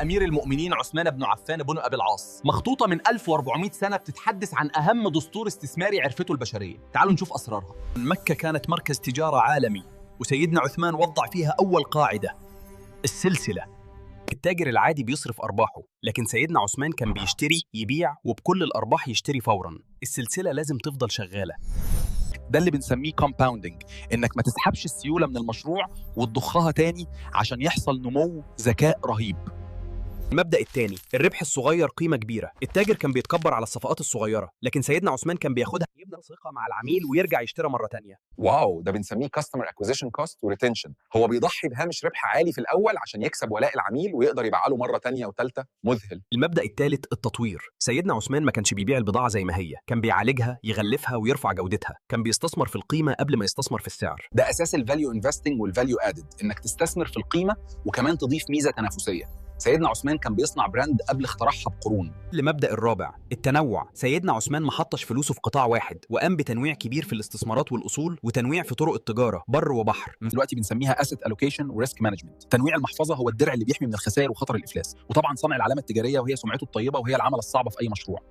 امير المؤمنين عثمان بن عفان بن ابي العاص، مخطوطة من 1400 سنة بتتحدث عن اهم دستور استثماري عرفته البشريه. تعالوا نشوف اسرارها. مكة كانت مركز تجارة عالمي، وسيدنا عثمان وضع فيها اول قاعدة: السلسله. التاجر العادي بيصرف ارباحه، لكن سيدنا عثمان كان بيشتري، يبيع، وبكل الارباح يشتري فورا. السلسلة لازم تفضل شغاله. ده اللي بنسميه compounding، انك ما تسحبش السيولة من المشروع وتضخها تاني عشان يحصل نمو ذكاء رهيب. المبدأ الثاني: الربح الصغير قيمة كبيرة. التاجر كان بيتكبر على الصفقات الصغيرة، لكن سيدنا عثمان كان بياخدها، يبني ثقة مع العميل ويرجع يشتري مرة تانية. wow، ده بنسميه customer acquisition cost و retention. هو بيضحي بهامش ربح عالي في الاول عشان يكسب ولاء العميل ويقدر يبيع له مرة تانية وثالثه. مذهل. المبدأ الثالث: التطوير. سيدنا عثمان ما كانش بيبيع البضاعة زي ما هي، كان بيعالجها، يغلفها ويرفع جودتها. كان بيستثمر في القيمة قبل ما يستثمر في السعر. ده اساس ال value investing وال value added، انك تستثمر في القيمة وكمان تضيف ميزة تنافسيه. سيدنا عثمان كان بيصنع brand قبل اختراعها بقرون. المبدأ الرابع: التنوع. سيدنا عثمان ما حطش فلوسه في قطاع واحد، وقام بتنويع كبير في الاستثمارات والأصول، وتنويع في طرق التجارة، بر وبحر. دلوقتي بنسميها asset allocation و risk management. تنويع المحفظة هو الدرع اللي بيحمي من الخسائر وخطر الافلاس، وطبعا صنع العلامة التجارية وهي سمعته الطيبه، وهي العملة الصعبة في اي مشروع.